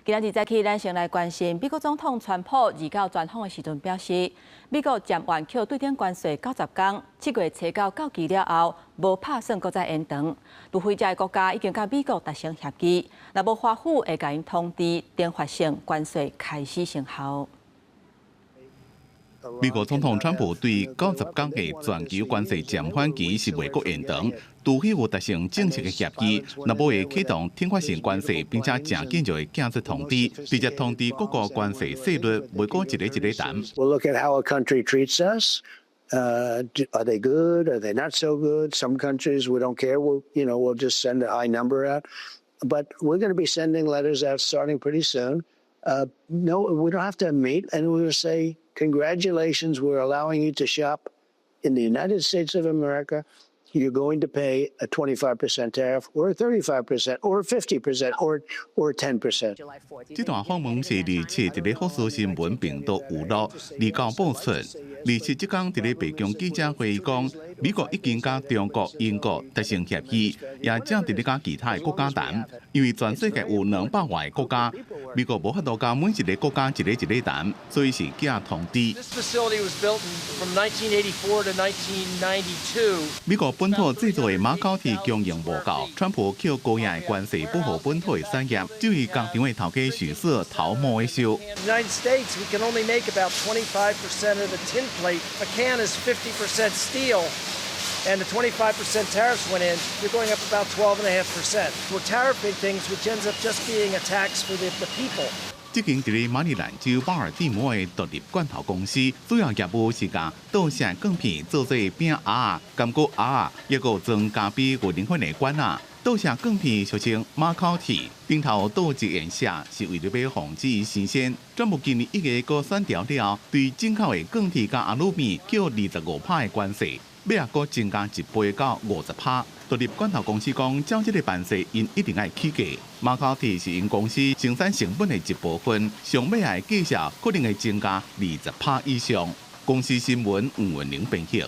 今仔日早起，咱先來關心美國總統川普二九專訪的時陣表示，美國暫緩扣對等關稅九十工，7月初九到期了後，無拍算閣再延長。除非這个國家已經佮美國達成協議，若無華府會共𪜶通知懲罰性關稅開始生效。美國總統川普對九十工的全球關稅暫緩期是袂閣延長，除非有達成正式的協議，若無會啟動懲罰性關稅，並且誠緊就會寄出通知，直接通知各國關稅稅率，袂閣一个一個談。 We'll look at how a country treats us. Are they good? Are they not so good? Some countries we don't care. We'll just send a high number out. But we're going to be sending letters out starting pretty soon. No, we don't have to meet, and we're going to say, "Congratulations, we're allowing you to shop in the United States of America. You're going to pay a 25% tariff or a 35% or 50% or 10%." 這段訪問是27佇咧福斯新聞頻道有錄，29播出。27這工佇咧白宮記者會講，美國已經佮中國、英國達成協議，也正佇咧佮其他的國家談。因為全世界有200外個國家，美國無法度佮每一个國家一个一个談，所以是寄通知。 This facility was built from 1984 to 1992. 美國本土製造的馬口鐵供應無夠，川普扣高額的關稅保護本土的產業，至於工廠的頭家許說頭毛會燒。 United States, we can only make about 25% of the tin plate. A can is 50% steel, and the 25% tariffs went in, you're going up about 12.5%. We're tariffing things, which ends up just being a tax for the people. 這間佇咧馬里蘭州巴爾的摩的獨立罐頭公司，主要業務是共倒瀉鋼片做做餅仔、柑果仔，抑閣有裝咖啡、牛奶粉的罐仔。倒瀉鋼片俗稱馬口鐵，頂頭倒一鹽瀉是為著欲防止生鉎。川普今年1月閣選著了後，對進口的鋼鐵佮阿魯米扣25趴的關稅，尾仔閣增加一倍到50趴。獨立罐頭公司講，照這个辦法，𪜶一定愛起價。馬口鐵是𪜶公司生產成本的一部分，上尾的價數可能會增加20趴以上。公視新聞吳文玲編譯。